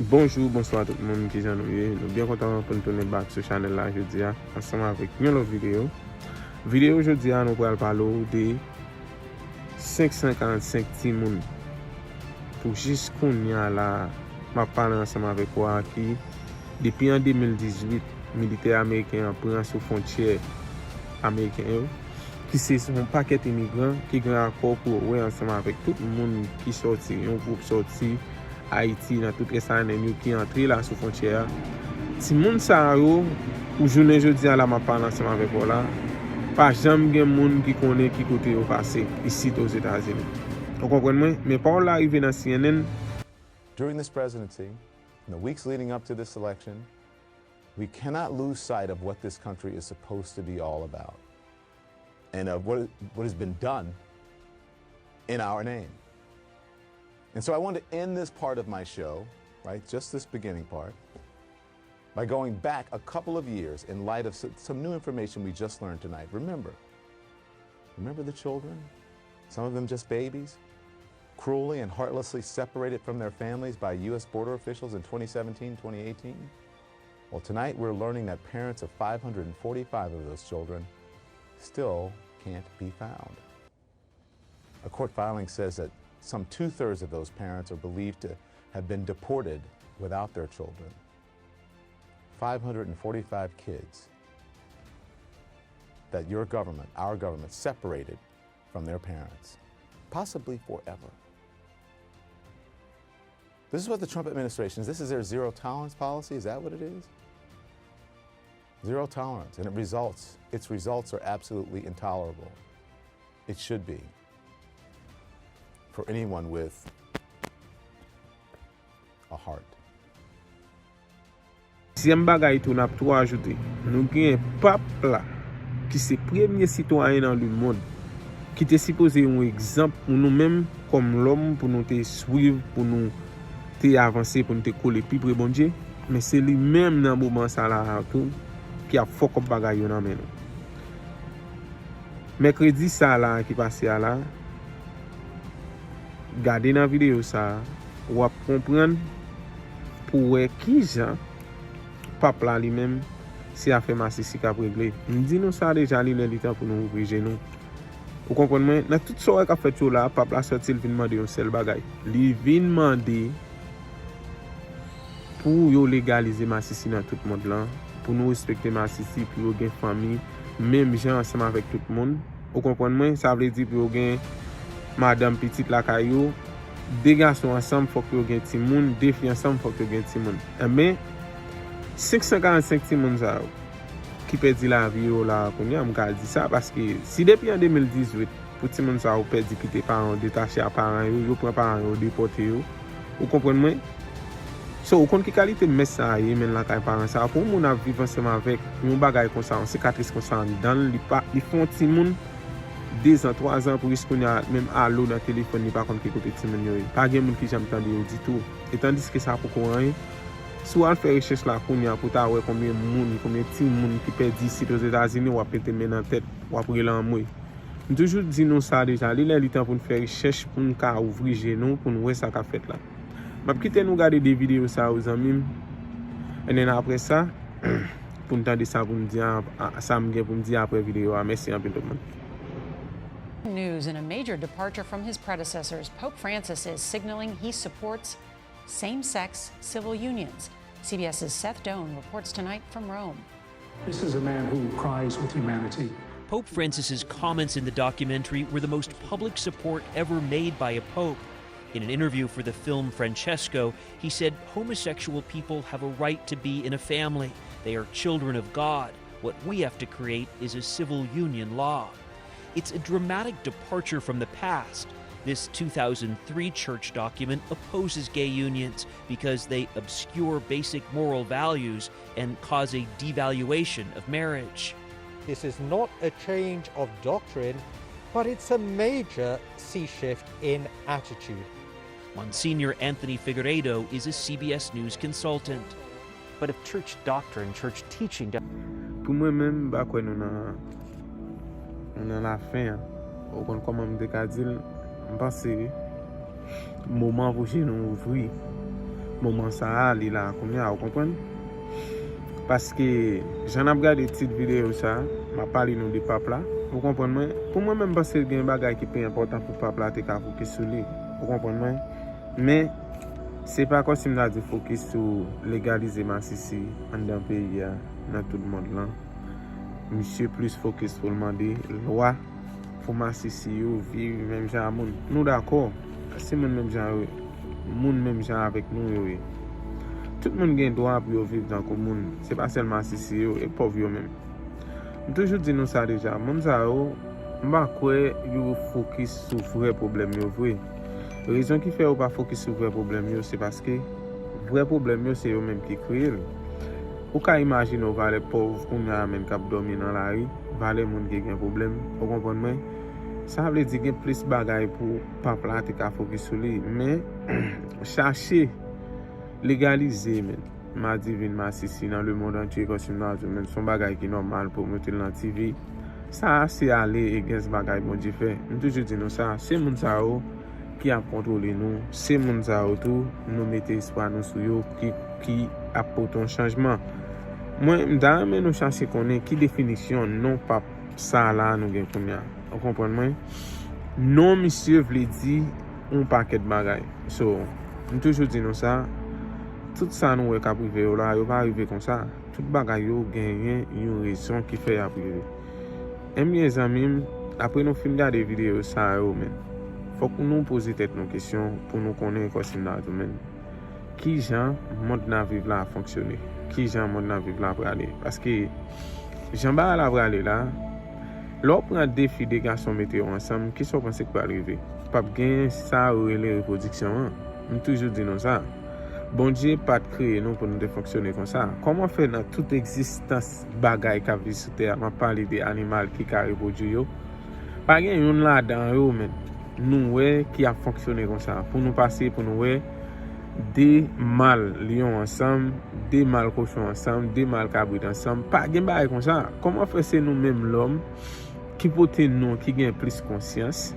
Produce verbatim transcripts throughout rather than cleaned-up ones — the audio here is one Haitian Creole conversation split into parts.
Bonjou, bonswa tout moun, kijan nou ye? Nou byen kontan pou n tounen back sou chanèl la jodi a, ansanm avèk yon lòt videyo. Videyo jodi a, nou pral pale w de senk san karannsenk timoun. Pou jis kounye a la, m ap pale ansanm avèk ou a ki, depi an de mil dizuit, militè ameriken an pran sou fwontyè ameriken yo, ki se yon pakèt imigran ki gen akò pou yo wè ansanm avèk tout moun ki sòti, yon gwoup sòti Ayiti, nan tout rès Aryèn yo ki antre la sou fwontyè a. Timoun sa yo, pou jounen jodi a la m ap pale ansanm avèk ou la, pa janm gen moun ki konnen ki kote yo pase isit Ozetazini. Ou konprann mwen? Men pawòl la rive nan C N N. During this presidency, in the weeks leading up to this election, we cannot lose sight of what this country is supposed to be all about and of what, what has been done in our name. And so I want to end this part of my show, right, just this beginning part, by going back a couple of years in light of s- some new information we just learned tonight. Remember, remember the children? Some of them just babies, cruelly and heartlessly separated from their families by U S border officials in twenty seventeen, twenty eighteen? Well, tonight we're learning that parents of five hundred forty-five of those children still can't be found. A court filing says that some two thirds of those parents are believed to have been deported without their children. five hundred forty-five kids that your government, our government, separated from their parents, possibly forever. This is what the Trump administration, this is their zero tolerance policy. Is that what it is? Zero tolerance. And it results, its results are absolutely intolerable. It should be for anyone with a heart. Dezyèm bagay tou n ap tou ajoute, nou gen pap la, ki se premye sitwayen nan lemonn, ki te sipoze yon egzanp pou nou menm kòm lòm, pou nou te swiv, pou nou te avanse, pou nou te kole pi pre Bondye. Men se li menm nan moman sa la a tou ki ap fòkòp bagay yo nan men nou. Mèkredi sa la ki pase a la, gade nan videyo sa a, w ap konprann pou w wè kijan pap la li menm, se afè masisi k ap regle. M di nou sa deja, li lè li tan pou nou ouvri je nou. Ou konprann mwen? Nan tout sa w wè k ap fèt yo la, pap la sòti, l vin mande yon sèl bagay. Li vin mande pou yo legalize masisi nan tout mond lan, pou nou respekte masisi, pou yo gen fanmi, menm jan ansanm avèk tout moun. Ou konprann mwen? Sa vle di pou yo gen madanm, pitit lakay yo, de gason ansanm, fòk yo gen timoun, de fi ansanm, fòk yo gen timoun. Enben, senk san karannsenk timoun sa yo ki pèdi lavi yo la a kounye a, m ka di sa, paske si depi an de mil dizuit, pou timoun sa yo pèdi kite paran yo, detache a paran yo, yo pran paran yo, depòte yo. Ou konprann mwen? So, ou konn ki kalite mès sa a ye, menm lakay paran sa a. Pou yon moun ap viv ansanm avèk yon bagay konsa, yon sikatris konsa anndan l, li pa, li fè yon timoun dezan, twazan, pou jis kounye a, menm alo nan telefòn, li pa konn ki kote timoun yo ye. Pa gen moun ki janm tande yo ditou. E tandiske sa poko anyen, si w al fè rechèch la kounye a pou w ta wè konbyen moun, konbyen timoun ki pèdi isit Ozetazini, w ap mete men nan tèt, w ap rele anmwe. M toujou di nou sa deja, li lè li tan pou n fè rechèch, pou n ka ouvri je nou, pou n wè sa k ap fèt la. M ap kite nou gade de videyo sa yo, zanmi m. And then apre sa, pou n tande sa pou m di a, a, sa m gen pou m di apre videyo a. Mèsi anpil tout moun. News in a major departure from his predecessors, Pope Francis is signaling he supports same sex civil unions. CBS's Seth Doane reports tonight from Rome. This is a man who cries with humanity. Pope Francis's comments in the documentary were the most public support ever made by a pope. In an interview for the film Francesco, he said homosexual people have a right to be in a family. They are children of God. What we have to create is a civil union law. It's a dramatic departure from the past. This two thousand three church document opposes gay unions because they obscure basic moral values and cause a devaluation of marriage. This is not a change of doctrine, but it's a major sea shift in attitude. Monsignor Anthony Figueiredo is a CBS News consultant. But if church doctrine, church teaching, Pou mwen menm, m pa kwè nou nan, nou nan lafen an. Ou konn kòman m te ka di l, m panse moman pou je nou ouvri. moman sa a, li la kounye a, ou konprann? Paske, jan n ap gade tit videyo sa a, m ap pale nou de pap la, ou konprann mwen? Pou mwen menm, m panse gen bagay ki pi enpòtan pou pap la te ka fokis sou li, ou konprann mwen? Men, se pa kòmsi m ta di fokis sou legalize masisi anndan peyi a, nan tout mond lan. Misye plis fokis pou l mande lwa pou masisi yo viv menm jan a moun. Nou dakò, se moun menm jan yo, moun menm jan avèk nou yo ye. Tout moun gen dwa pou yo viv tankou moun. Se pa sèl masisi yo, e pòv yo menm. M toujou di nou sa deja, moun sa yo, m pa kwè yo fokis sou vrè pwoblèm yo vre. Rezon ki fè yo pa fokis sou vrè pwoblèm yo, se paske vrè pwoblèm yo, se yo menm ki kreye l. Ou ka imajine w valè pòv kounye a menm k ap dòmi nan lari, valè moun ki gen pwoblèm, ou konprann mwen? Sa vle di gen plis bagay pou pap la te ka fokis sou li, men chache legalize, men, madivin, masisi nan lemonn antye, kòmsi m ta di w, men, se yon bagay ki nòmal pou w mete l nan T V. Sa a se ale against bagay Bondye fè. M toujou di nou sa, se moun sa yo ki ap kontwole nou, se moun sa yo tou, nou mete espwa nou sou yo, ki, ki ap pote yon chanjman. Mwen, m ta renmen nou chache konnen ki definisyon non pap sa la nou gen kounye a. Ou konprann mwen? Non misye vle di yon pakèt bagay. So, m toujou di nou sa, tout sa nou wè k ap rive yo la, yo pa rive konsa. Tout bagay yo genyen yon rezon ki fè y ap rive. Ebyen, zanmi m, apre nou fin gade videyo sa yo, men, fòk nou poze tèt nou kesyon pou nou konnen kòmsi m ta di w, men, kijan mond n ap viv la ap fonksyone? Kijan mond n ap viv la prale? Paske jan bagay la prale la, lè w pran de fi, de gason, mete yo ansanm, kisa w panse k pral rive? P ap gen sa yo rele repwodiksyon an. M toujou di nou sa. Bondye pa t kreye nou pou nou te fonksyone konsa. Kòman fè nan tout egzistans bagay k ap viv sou tè a, m ap pale de animal ki ka repwodui yo, pa gen youn ladan yo, men, nou wè ki ap fonksyone konsa? Pou nou pase, pou nou wè de mal lyon ansanm, de mal kochon ansanm, de mal kabrit ansanm, pa gen bagay konsa. Kòman fè se nou menm lòm ki pote non, ki gen plis konsyans,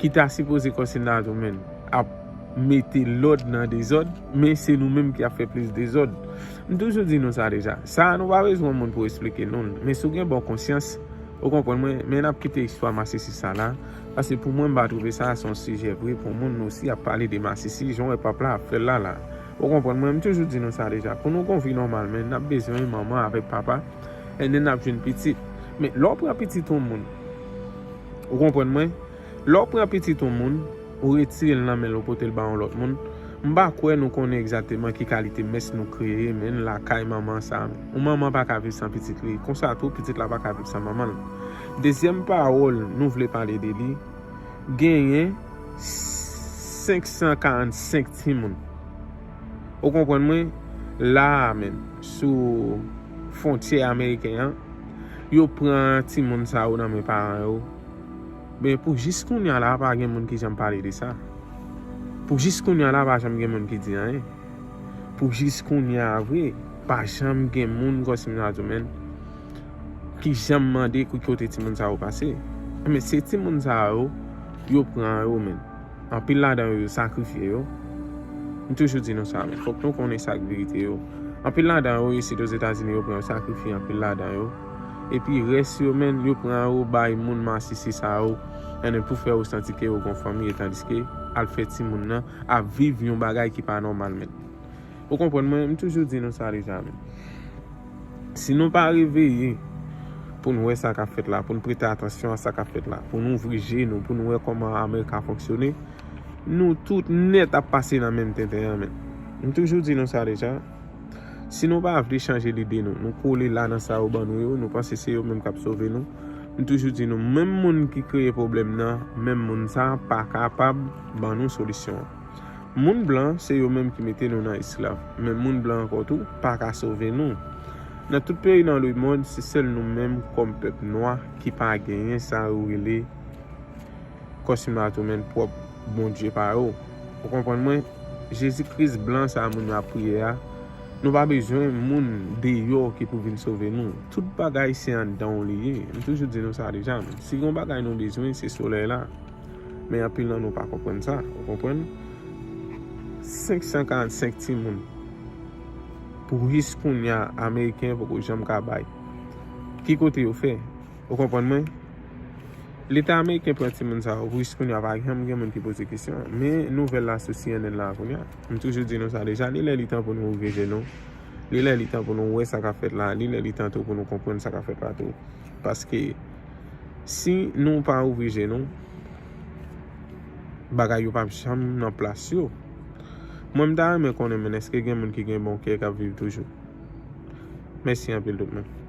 ki ta sipoze kòmsi m ta di w, men, ap mete lòd nan dezòd, men se nou menm ki ap fè plis dezòd? M toujou di nou sa deja. Sa a, nou pa bezwen moun pou eksplike nou l. Men si w gen bon konsyans, ou konprann mwen, men n ap kite istwa masisi sa la. Paske pou mwen, m pa twouve sa se yon sijè vre pou moun osi ap pale de masisi, jan w wè pap la ap fè l la la. Ou konprann mwen, m toujou di nou sa deja. Pou nou gon vi nòmal, men n ap bezwen manman avèk papa, and then n ap jwenn pitit. Men lè w pran pitit yon moun, ou konprann mwen? Lè w pran pitit yon moun, ou retire l nan men l, ou pote l ba yon lòt moun, m pa kwè nou konnen egzakteman ki kalite mès nou kreye, men, lakay manman sa a. Yon manman pa ka viv san pitit li. Konsa tou, pitit la pa ka viv san manman l. Dezyèm pawòl nou vle pale de li, genyen senk san karannsenk timoun. Ou konprann mwen? La a menm, sou fwontyè ameriken an, yo pran timoun sa yo nan men paran yo. Men pou jis kounye a la, pa gen moun ki janm pale de sa. Pou jis kounye a la, pa janm gen moun ki di anyen. Pou jis kounye a vre, pa janm gen moun, kòmsi m ta di w, men, ki janm mande ki kote timoun sa yo pase. Men se timoun sa yo, yo pran yo, men. Anpil ladan yo, yo sakrifye yo. M toujou di nou sa, men fòk nou konnen sa k verite yo. Anpil ladan yo, isit Ozetazini, yo pran yo sakrifye anpil ladan yo. Epi rès yo, men, yo pran yo bay moun masisi sa yo, and then pou fè yo santi ke yo gon fanmi, e tandiske al fè timoun nan ap viv yon bagay ki pa nòmal, men. Ou konprann mwen, m toujou di nou sa deja, men. Si nou pa reveye pou n wè sa k ap fèt la, pou n prete atansyon a sa k ap fèt la, pou n ouvri je nou, pou n wè kòman Amerik ap fonksyone, nou tout nèt ap pase nan menm tenten an, men. M toujou di nou sa deja. Si nou pa vle chanje lide nou, nou kole la nan sa yo ban nou yo, nou panse se yo menm k ap sove nou. M toujou di nou, menm moun ki kreye pwoblèm nan, menm moun sa pa kapab ban nou solisyon an. Moun blan, se yo menm ki mete nou nan esklav. Men moun blan ankò tou pa ka sove nou. Nan tout peyi nan lemonn, se sèl nou menm kòm pèp nwa ki pa genyen sa yo rele kòmsi m ta di w, men, pwòp Bondye pa yo. Ou konprann mwen? Jezi Kris blan sa moun yo ap priye a, nou pa bezwen moun deyò ki pou vin sove nou. Tout bagay se anndan w li ye. M toujou di nou sa deja, men si gon bagay nou bezwen, se solèy la. Men anpil nan nou pa konprann sa, ou konprann? Senk san karannsenk timoun pou jis kounye a Ameriken poko janm ka bay. Ki kote yo fè? Ou konprann mwen? Leta Ameriken pran timoun sa yo pou jis kounye a pa janm gen moun ki poze kesyon an. Men nouvèl la sou C N N la kounye a. M toujou di nou sa deja, li lè li tan pou nou ouvri je nou. Li lè li tan pou nou wè sa k ap fèt la. Li lè li tan tou pou nou konprann sa k ap fèt la tou. Paske si nou pa ouvri je nou, bagay yo p ap janm nan plas yo. Mwen m ta renmen konnen, men èske gen moun ki gen bon kè k ap viv toujou? Mèsi anpil tout moun.